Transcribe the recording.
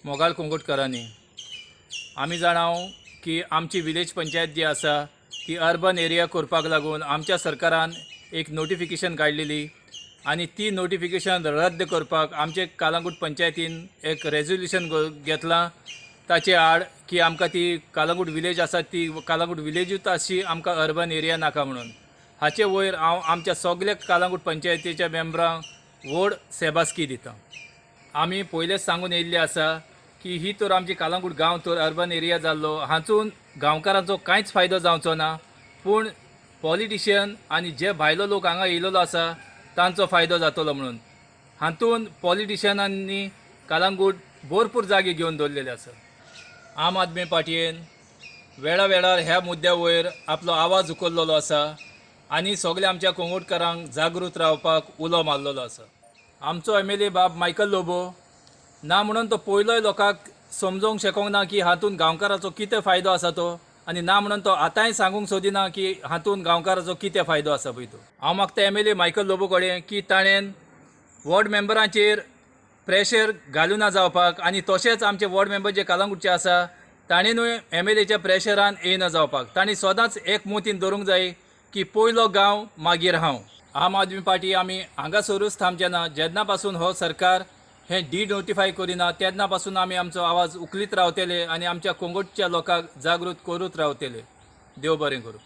मोगाळ कोंगोटकरांनी, आमी जाणाव की आमची विलेज पंचायत जी आसा ती अर्बन एरिया करपाक लागून आमच्या सरकारान एक नोटिफिकेशन काडलेली आनी ती नोटिफिकेशन रद्द करपाक आमचे कालांगूट पंचायतीन एक रेजोल्युशन घेतलां ताचे आड की आमकां ती कालांगूट विलेज आसा ती कालांगूट विलेजूच आसची, आमकां अर्बन एरिया नाका म्हणून. हाचे वयर हांव आमच्या सगल्या कालांगूट पंचायतीच्या मेंबरांक व्हड सेबासकी दितां. आमी पयलेच सांगून येयल्ले आसा की ही तर आमची कालांगूट गांव तर अर्बन एरिया जाल्लो, हातून गांवकारांचो कांयच फायदो जावचो ना, पूण पॉलिटिशियन आनी जे भायलो लोक हांगा येयलेलो आसा तांचो फायदो जातलो म्हणून. हातून पॉलिटिशियनांनी कालांगूट भरपूर जागे घेवन दवरलेले आसा. आम आदमी पार्टयेन वेळा वेळार ह्या मुद्द्या वयर आपलो आवाज उखल्लेलो आसा आनी सगल्या आमच्या कोंगोटकारांक जागृत रावपाक उलो मारलेलो आसा. आमचो एमएलए बाब मायकल लोबो ना म्हणून तो पयलोय लोकांक समजोवंक शकोंक ना की हातूंत गांवकाराचो कितें फायदो आसा तो, आनी ना म्हणून तो आतांय सांगूंक सोदिना की हातूंत गांवकाराचो कितें फायदो आसा पळय तो. हांव मागता एमएलए मायकल लोबो कडेन की ताणें वॉर्ड मेंबरांचेर प्रेशर घालुना जावपाक आनी तशेंच आमचे वॉर्ड मेंबर जे कालांगुटचे आसा ताणेनूय एमएलएच्या प्रेशरान येयना जावपाक. तांणी सदांच एक मोतीन दवरूंक जाय की पयलो गांव मागीर हांव. आम आदमी पार्टी आमी हांगासरूच थांबचे ना. जेन्ना पासून हो सरकार हें डी नोटिफाय करिना तेन्ना पासून आमी आमचो आवाज उखलीत रावतले आनी आमच्या कोंगोटच्या लोकांक जागृत करूत रावतले. देव बरें करूं.